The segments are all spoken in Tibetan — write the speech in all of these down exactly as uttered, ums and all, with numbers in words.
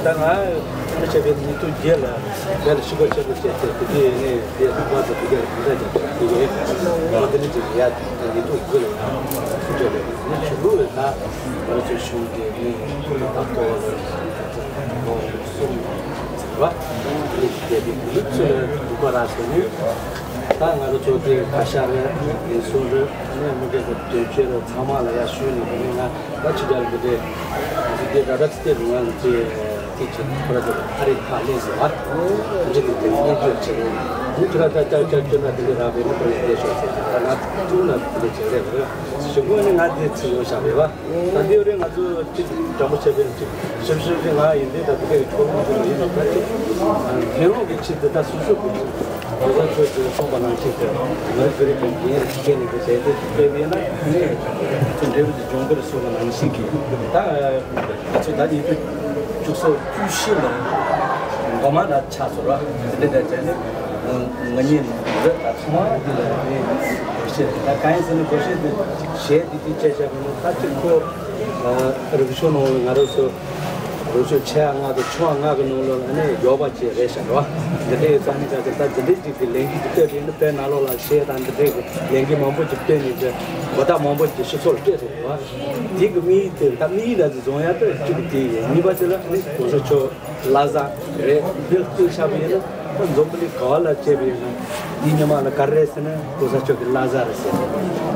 ད་ང་ང་བྱས་པའི་ཉིན་ཐོ་བརྒྱད་ལ་བལ་ཤི་གོ་ཆེན་པོ་བྱས་ཏེ་དེ་དུས་ནས་དེ་ལྷག་པར་དུ་དེ་གའི་གང་འདྲ་ཀྱང་དེ་གའི་གོ་དེ་ནི་ཅིག་ཡ་ཉིན་ཐོ་དགུ་ལ་ཡང་ཐུགས་རྗེ་ལས་ནི་ཆུ་ལུག་ལ་ད་ང་ཚོ་གཞུང་གི་ནི་ད་ལྟ་བ་ལ་ལོ་གསུམ་ཟིན་པ་ནི་དེ་དེ་ལུགས་ཚུལ་ལ་འདུག་པ་ར་ཟེར་ནས། ད་ང་རང་ཚོ་དེ་ཁ་ཤ་རེད། ངན་སོང་རེད། ནས་མི་སྒེར་གྱི་དོན་གཅོད་རེད། ཚང་མ་ལ་ཡར་ཞུས་ནས་དེ་ནས་ང་ད་ཕྱི་རྒྱལ་གྱི་དེ་ང་ཚོ་དེ་ད་ལྟ་ཚེ་དེ་རུ་ང་ཚོ་དེ་ཆེ་ཁོ་ར་དེ་ཨ་རི་ཁ་ལེན་ཟེར་བ་འདི་དེ་དེ་སྙན་སྒྲོན་བྱེད་རེད། མི་ཁོ་ར་ད་ལྟ་ལྕགས་ཀྱོན་ན་དེ་འདྲ་རག་པའི་མི་ཁོ་ར་དེ་ཤོག་ཟེར་ད་ང་ཐུག་ན་དེ་འདྲ་བྱེད་རེད་བ། གཞུག་གུ་ནི་ང་དེ་ཚིག་ཡོང་བཞག་རེད་བ། ད་འདི་རེད། ང་ཚོ་གཅིག་དྲང་པོ་བྱས་པའི་གཅིག་ཞིབ་ཞིབ་ཀྱི་ང་ཡིན་དེ་ད་དེ་གའི་ཁྱོད་རང་ཚོ་ཡིན་ནོ་ད་དེ་ཕན་ཡོན་གྱི་ཆེད་དུ་ད་སོ་སོ་གི་ཆེད་དུ་ད་ཆོས་ཀྱི་གསུངས་པ་ནང་བཞིན་དུ་མི་རིགས་རིགས་ཀྱི་འགན་རེ་བྱས་ནས་གི་བྱས་ཏེ་དཔེ་མེད་ན་ནི་ཚོ་འབྲས་བུ་དེ་འབྱུང་གི་རེད་གསུངས་པ་ནང་བཞིན་གྱི་ད་ང་ཚོ་ད་ཉིས་སྟོང་བཅུ་གསུམ་བཅུ་བཞི་ལ་འགོ་མ་ལ་ཆགས་སོང་ར། དེ་འདྲ་བྱས་ནས་ང་གཉིས་ནི་རེད། ད་ཚང་མ་འདི་ལ་ནི་བྱས་ད་གང་ཡིན་ཟེར་ན་གོ་ཤེས་དེ་གཞས་འདི་དེ་བྱས་བྱས་པ་ནི་ད་ཅིག་ཁོ། རིག་གཞུང་ནང་ལ་ང་རང་ཚོ་རིག་གཞུང་ཆེ་བ་ལྔ་དང་ཆུང་བ་ལྔ་གི་ནང་ལ་ཨ་ནི་ཡོད་པ་ཅིག་རེད་ཤག་རེད་བ། འདི་འདྲའི་རྩ་ནས་ཆ་ཚང་ད་འདི་འདྲའི་ཅིག་གི་ལས་འགུལ་ཅིག་སྤེལ་དུས་ནི་དཔེ་ནང་ལོགས་ལ་གཞས་དང་འདི་འདྲའི་གི་ལས་འགུལ་མང་པོ་ཅིག་སྤེལ་ནས་ཀྱི་གོ་བརྡ་མང་པོ་ཅིག་སྤྱི་ཚོགས་ལ་སྤྲད་སོང་རེད་བ། དེ་གི་དམིགས་ཡུལ་དེ་ད་དམིགས་ཡུལ་ལ་བཟུང་ཡ་ད་གཅིག་གི་དེ་ཡིན། གཉིས་པ་དེ་ལ་ཨ་ནི་གོང་ས་མཆོག་ལྷ་བཟང་རེད། འདི་སྐུ་ཆགས་པ་ཡིན་ན་ད་འཛམ་བུ་གླིང་ག་བ་ལ་བྱས་པ་ཡིན་ན་འདི་ཉི་མ་ལ་ག་རེ་རེད་ཟེར་ན་གོང་ས་མཆོག་གི་བླ་གཟའ་རེད་ཟེར།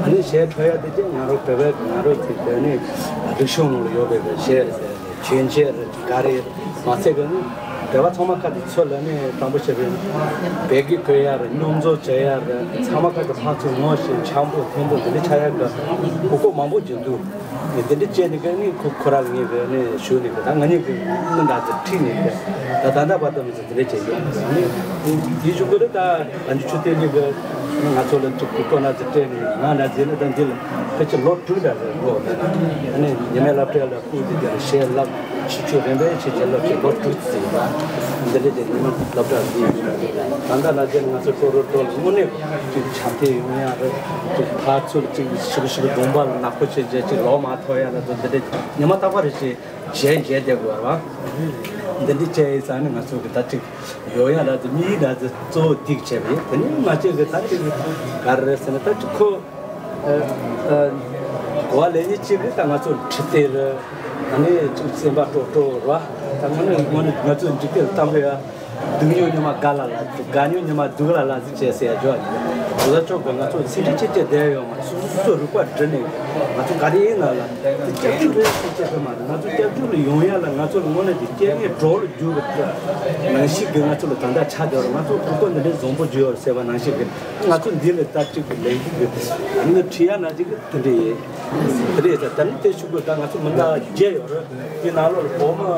ཨ་ནི་གཞས་འཁྲབ་ཡ་དེ་ཅིག་ང་རང་བོད་པའི་ང་རང་ཚོའི་དེ་ནི་རིག་གཞུང་ནང་ལ་ཡོད་པའི་གཞས་རེད་ཟེར། གྱོན་ཆས་རེད། ག་རེ་རེད། མ་ཚད་གི་ནི་བོད་པ་ཚང་མ་ཁ་དེ་ཚོ་ལ་ནི་དང་པོ་བྱས་པའི་བོད་སྐད་གོ་ཡ་རེད། མཉམ་འཛོམས་བྱེད་ཡ་རེད། ཚང་མ་ཁ་དེ་ཕར་ཚུར་ངོ་ཤེས་འཆམ་པོ་མཐུན་པོ་འདི་འདྲ་ཆགས་ཡ་གི་གོ་སྐབས་མང་པོ་ཅིག་འདུག་དེ་འདྲ་བྱས་ནས་གི་ནི་ཁོ་ཁོ་ར་ལ་ངས་གི་ནི་ཞུ་ནས་གི་ད་ང་གཉིས་གི་སྣུམ་འདྲ་ཚོ་ཁྲིད་ནས་གི་ད་ད་ལྟ་བར་དུ་མི་ཚེ་དེ་འདྲ་བྱས་ཡོད། ནི་དེ་གཞུག་གི་ནི་ད་ང་ཚོ་ཆུ་ཐེངས་གཉིས་གི་ནི་ང་ཚོ་ལ་ཅིག་གི་སྐོར་ན་ཚོ་སྤྲད་ནས་ང་འདྲ་བྱས་ནི་ད་འདི་ལ་ཕལ་ཆེར་ལོ་དྲུག་འདྲ་རེད་འགྲོ། ནི་ཉི་མའི་སློབ་གྲྭ་ལ་སྐུ་དེ་ག་ལ་ཞལ་ལག་ཆུ་ཆུ་རིམ་པས་ཆེ་ཆེ་ལོ་ཆེ་ལོ་དྲུག་ཙམ་ཡིན་པ། འདི་འདྲ་དེ་ཉི་མ་སློབ་གྲྭ་འདི་ཡིན། ད་ལྟ་ལ་ཅན་ང་ཚོ་ཀྲོ་རོ་ཀྲོ་ལ་དངོས་གནས་ཅིག་འཆམ་མཐུན་ཡོང་ཡ་རེད། ཅིག་ཕར་ཚུར་ཅིག་ཞིག་ཞིག་གདོང་པ་ལ་ནག་པོ་བྱེད་བྱེད་ཅིག་ལོག་མ་ཐོན་ཡ་ལ་ཚོ་འདི་འདྲ་ཉི་མ་རྟག་པ་རེ་ཞིག་གཞན་གཞན་བསྡད་དགོས་པ། འདི་འདྲ་བྱས་ཡིན་ཙང་ནི་ང་ཚོ་གི་ད་ཅིག་ཡོང་ཡ་ལ་དེ་མིའི་ལ་དེ་གཙོ་བོ་ཏིག་བྱས་པ་ཡིན། དེ་ནི་ང་ཚོས་གི་ད་ཅིག་ག་རེ་རེད་ཟེར་ན་ད་ཅིག་ཁོ། ཨ། ཨ། གོ་བ་ལེན་མཁན་གཅིག་གིས་ད་ང་ཚོར་ཁྲིད་དེ་རེད། ཨ་ནི་ཅིག་སེམས་པ་སྤྲོ་སྤྲོ་རེད་བ། ད་ང་ནི་དངོས་གནས་ང་ཚོའི་འཇིག་རྟེན་ལ་གཏམ་དཔེ་ཡ། སྡུག་མྱོང་ཉི་མ་དགའ་ལ་ལ་དགའ་མྱོང་ཉི་མ་སྡུག་ལ་ལ་ཟིག་བྱས་ཟེར་ཡ་འཇོག་ཡིན། གོང་ས་མཆོག་གིས་ང་ཚོ་ཚིག་འདི་ཅིག་ཅིག་བསྡད་ཡོད་མ་རེད། སོ་སོ་སོ་སོ་རིག་པ་བསྒྲིལ་ནས་ང་ཚོ་ག་རེ་ཡིན་ན་ལ་དེ་སྐྱབས་འཇུག་རེད་ཟེར་བྱས་པ་མ་རེད། ང་ཚོ་སྐྱབས་འཇུག་ལ་ཡོང་ཡ་ལ་ང་ཚོ་ལ་དངོས་གནས་ཀྱི་རྐྱེན་ངན་གྲོགས་ལ་འགྱུར་བ་ནང་བཞིན་གྱི་ང་ཚོ་ལ་ད་ལྟ་ཆགས་བསྡད་ཡོད་རེད། ང་ཚོ་གོ་སྐབས་འདི་འདྲའི་བཟང་པོ་བརྒྱུད་ཡོད་རེད་ཟེར་བ་ནང་བཞིན་གྱི། ང་ཚོ་འདི་ལ་ད་ཅིག་གི་ལས་འགུལ་གྱི་ཨ་ནི་ཁྲིད་ཡ་ན་ཅིག་གི་དེ་འདྲ་ཡིན། དེ་འདྲ་ཡིན་ཙང་ད་ནི་དེ་ཞུ་དགོས། ད་ང་ཚོ་མི་སྣ་བརྒྱད་ཡོད་རེད། དེ་ནང་ལོགས་ལ་བོད་མི་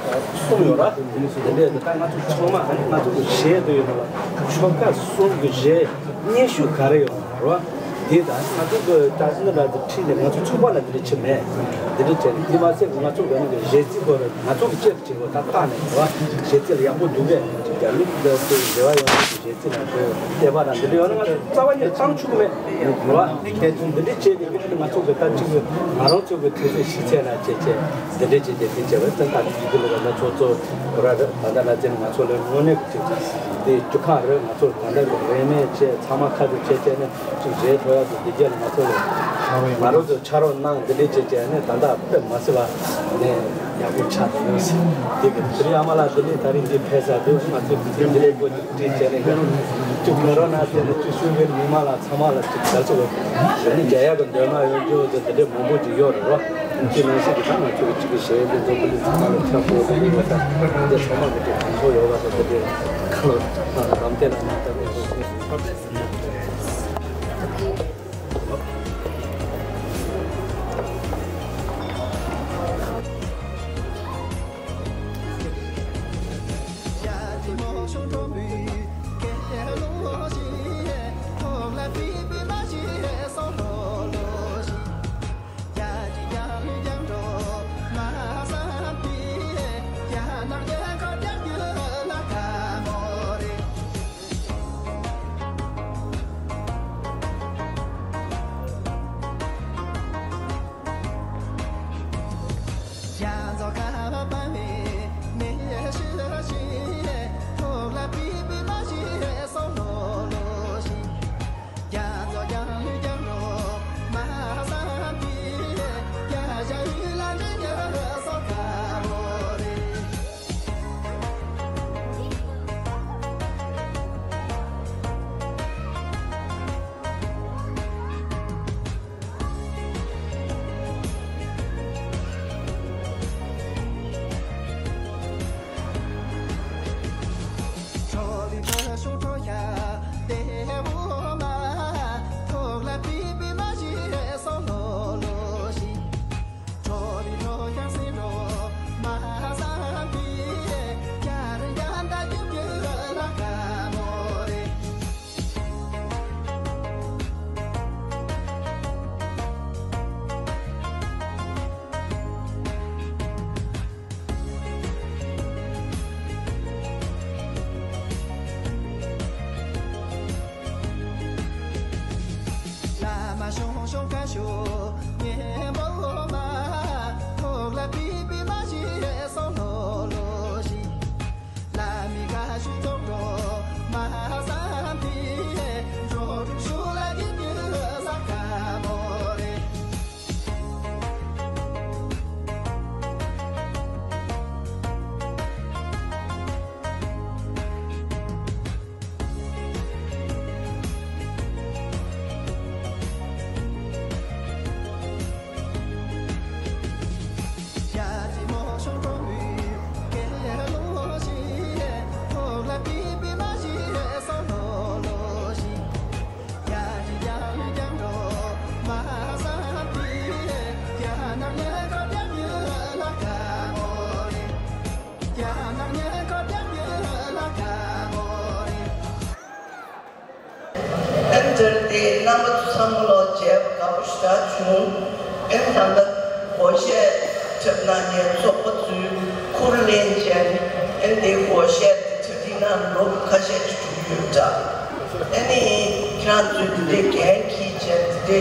གསུམ་ཡོད་རེད། དེ་འདྲ་ཡིན་ཙང་ད་ང་ཚོ་ཚང་མ་ཨ་ནི་ང་ཚོ་གི་གཞས་དེ་ཡོད་ན་ལ་ཆོལ་ཁ་གསུམ་གི་གཞས་སྙན་ཞུ་ག་རེ་ཡོད་རེད། དེ་ད་ང་ཚོ་གི་ད་ནི་ལ་དེ་ཁྲིད་ནས་ང་ཚོ་ཚོགས་པ་ལ་དེ་འདྲ་བྱེད་མེད། དེ་འདྲ་བྱས་ནས་དེ་མ་ཚད་ང་ཚོ་གི་ནི་གཞས་ཚིག་སྐོར་ང་ཚོ་གི་ཅེར། བྱེད་དགོས། ད་བརྟག་ནས་རེད་བ། གཞས་ཚིག་ལ་ཡག་པོ་འདུག་གས། རྒྱ་མི་དེ་ཚོའི་འབྲེལ་བ་ཡོད་ན་གཞས་ཚིག་ལ་འགྲོ་བལྟས་པ་དང་འདི་འདྲ་ཡོད་ན་ང་ཚོ་རྩ་བ་ཉིད་བཏང་ཆོག་གི་མེད་རེད་བ། འདི་འདྲ་བྱས་ནས་ང་ཚོ་གི་ད་ཅིག་ང་རང་ཚོ་གི་དུས་ཚོད་ཞིག་ཚད་ན་བྱས་བྱས་འདི་འདྲ་བྱས་བྱས་དེ་བྱས་པ་ཙམ་ད་དུས་ཚོད་ལ་ང་ཚོ་ཚོ་ར་རེད། ད་ལྟ་ན་ཚེ་ང་ཚོ་ལ་དངོས་གནས་ཀྱི་ཅིག་དེ་བཅུ་ཁ་རེད། ང་ཚོར་ད་ལྟ་གི་རིན་མེད་བཅས་ཚང་མ་ཁ་ཐུག་བྱས་བྱས་ནས་ཅིག་རེད་ཐོ་ཡག་ཏུ་འདི་རྒྱ་ལ་ང་ཚོ་ལ་ང་རང་ཚོ་ཕྱག་རོགས་གནང་འདི་འདྲས་བྱས་བྱས་ནས་ད་ལྟ་དཔེ་མ་སྲིད་པ་ནས་ཡག་པོ་ཆགས་ཡོད་ཟེར། དེ་གི་དེ་རིང་ཨ་མ་ལགས་དེ་ནས་ད་རིང་འདི་ཕེབས་ས་དེ་ང་ཚོས་འདི་འདི་ལས་པོ་ཅིག་བྲིས་བྱས་ནས་ཡང་ཅིག་མི་རོ་ན་ཟེར་ནས་ཅིག་ཤུགས་ཀྱིས་མི་མང་ལ་ཚང་མ་ལ་ཅིག་ག་ཚོད་དེ་ནས་རྒྱ་ཡག་གི་འདོད་མ་ཡོད་རྒྱུ་དེ་འདི་འདྲས་མང་པོ་ཅིག་ཡོད་རེད་རོ། ཅི་ནང་བཞིན་གྱི་ད་ང་ཚོ་གི་ཅིག་གི་གཞས་འདི་ཚོ་པུ་ལི་ཚང་མ་ལ་ཁྱབ་དགོས་པ་ཡིན་པ་དང་འདི་ཚང་མ་གི་ཅིག་གོམས་སྲོལ་ཡོད་པ་དང་འདི་འདྲའི་ཁ་ལོ་ལམ་སྟེགས་ལ་ང་ད་ནས་ཚོ་སོང་སོང་། ཨན་དེར་དེ་རྣམ་པ་ཚོ་ཚང་མ་ལོ་མཇལ་བ་དགའ་པོ་ཞེ་དྲག་བྱུང་། ཨན་ད་ལྟ་སྒོར་གཞས་འཁྲབ་གནང་མཁན་ཚོགས་པ་ཚོའི་ཁུར་ལེན་བྱས་ཨན་དེ་སྒོར་གཞས་དེ་གྲ་སྒྲིག་གནང་ལོ་ཁ་ཤས་ཅིག་འགྲོ་གི་ཡོད་འདྲ། ཨ་ནི་ཁྱེད་རང་ཚོས་འདི་འདྲའི་འགན་འཁྱེར་བྱས་འདི་འདྲའི་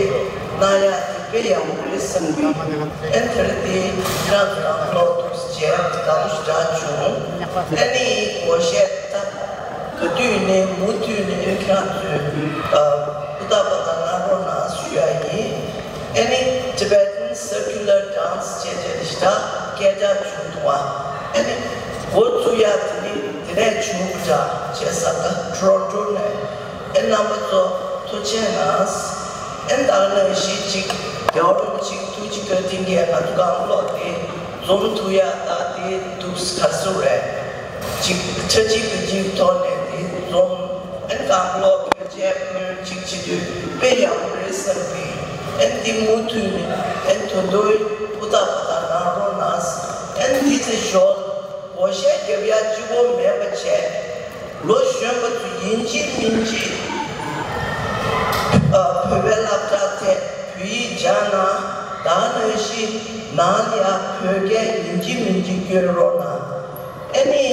གནང་ཡག་དེ་དཔེ་ཡག་པོ་རེད་བསམ་གི། ཨ་ནི་དེ་རིང་དེ་ཁྱེད་རང་ཚོ་རང་ལོག་ཏུ་མཇལ་དགའ་པོ་ཞེ་དྲག་བྱུང་། ཨ་ནི་སྒོར་གཞས་ད་ག་དུས་ནས་མུ་མཐུད་ནས་ཨ་ནི་ཁྱེད་རང་ཚོས་ཨ་ཧུར་ཐག་པ་དང་གནང་རོགས་གནང་ཞུ་ཡག་ཡིན། ཨ་ནི་Tibetan Circular Dance བྱས་བྱས་ཞེ་དྲག་སྐད་གྲགས་བྱུང་འདུག་བ། ཨ་ནི་འགོ་བཙུགས་ཡག་དེ་ནི་དེ་ནས་བྱུང་འདུག་བྱས་བསམ་ད་Toronto ནས་ཨ་རྣམ་པ་ཚོ་ཐུགས་རྗེ་གནང་། ཨ་ནི་ད་ག་ནང་བཞིན་ཅིག་རྒྱལ་བ་རིན་པོ་ཆེ་ཐུགས་རྗེ་བཀའ་དྲིན་གྱིས་ང་ཚོ་གང་ལོག་དེ་འཛོམས་ཐུབ་ཡག་ད་དེ་འདུག་ག་སུ་རེད། ཅིག་ཆ་གཅིག་གི་ཅིག་ཐོག་ནས་དེ་འཛོམས། ཨན་གང་ལོག་བོད་ཆས་ཕུལ་ཅིག་བྱེད་དུས་དཔེ་ཡག་པོ་རེད་བསམ་གི། ཨན་འདི་མུ་མཐུད་ནས་ཨན་དོན་དུ་ཧུར་ཐག་པ་དང་གནང་རོགས་གནང་། ཨན་འདི་ཚེ་ཞོར་སྒོར་གཞས་རྒྱབ་ཡག་གཅིག་པོ་མེད་པ་བྱས། ལོ་གཞོན་པ་ཚོ་ཡིན་གཅིག་མིན་གཅིག་ཨ་བོད་པའི་སློབ་གྲྭ་ཐད་བོད་ཡིག་སྦྱང་གནང་། ད་ནང་བཞིན་ནང་ལ་ཡང་བོད་སྐད་ཡིན་གཅིག་མིན་གཅིག་སྐྱོན་རོགས་གནང་། ཨ་ནི་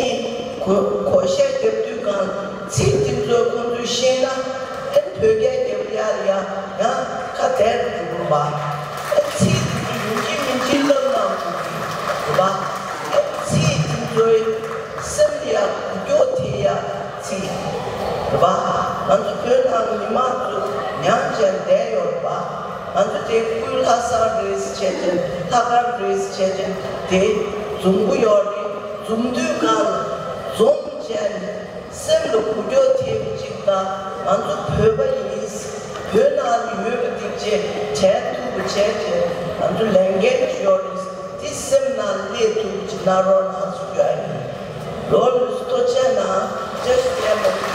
གོ་གོ་ཤ་རྒྱབ་དུས་གང་ཚིག་དེ་ཚོ་ཁོང་ཚོས་ཤེས་ན་ཨ་ནི་བོད་སྐད་རྒྱབ་ཡག་ལ་ཡང་ཡང་ཁ་བདེ་རུ་འགྲོ་གི་རེད་པ། ཨ་ཚིག་དེ་ཚོ་ཡིན་གཅིག་མིན་གཅིག་བསླབ་གནང་དགོས་ཀྱི་རེད་པ། ཨ་ཚིག་དེ་ཚོའི་སེམས་ལ་ཡང་འགུལ་སྐྱོད་ཐེབས་ཡག་ཚིག་ པ། ང་ཚོ་བོད་ནང་མི་མང་ཚོ་མྱངས་བྱས་བསྡད་ཡོད་པ། ང་ཚོ་དེ་སྐུའི་ལྷ་ས་རེས་བྱས་ཏེ་ལྷ་ཁང་རེས་བྱས་ཏེ་དེ་འཛོམས་གི་ཡོད་རེད། འཛོམས་དུས་སྒང་ལ་འཛོམས་བྱས་ནས་སེམས་ལ་འགུལ་སྐྱོད་ཐེབས་ཅིག་དང་ང་ཚོ་བོད་པ་ཡིན། བོད་ནང་ལ་ཡོད་པ་འདི་བྱས་དྲན་ཐུབ་པ་བྱས་བྱས་ང་ཚོ་ལས་འགན་ཅིག་ཡོད་རེད། འདི་སེམས་ནང་སླེབས་ཐུབ་པ་ཅིག་གནང་རོགས་གནང་ཟེར་རྒྱུ་ཨ་ཡིན། ལོ་ལོ་ཐུགས་རྗེ་གནང་། བཀྲ་ཤིས་བདེ་ལེགས།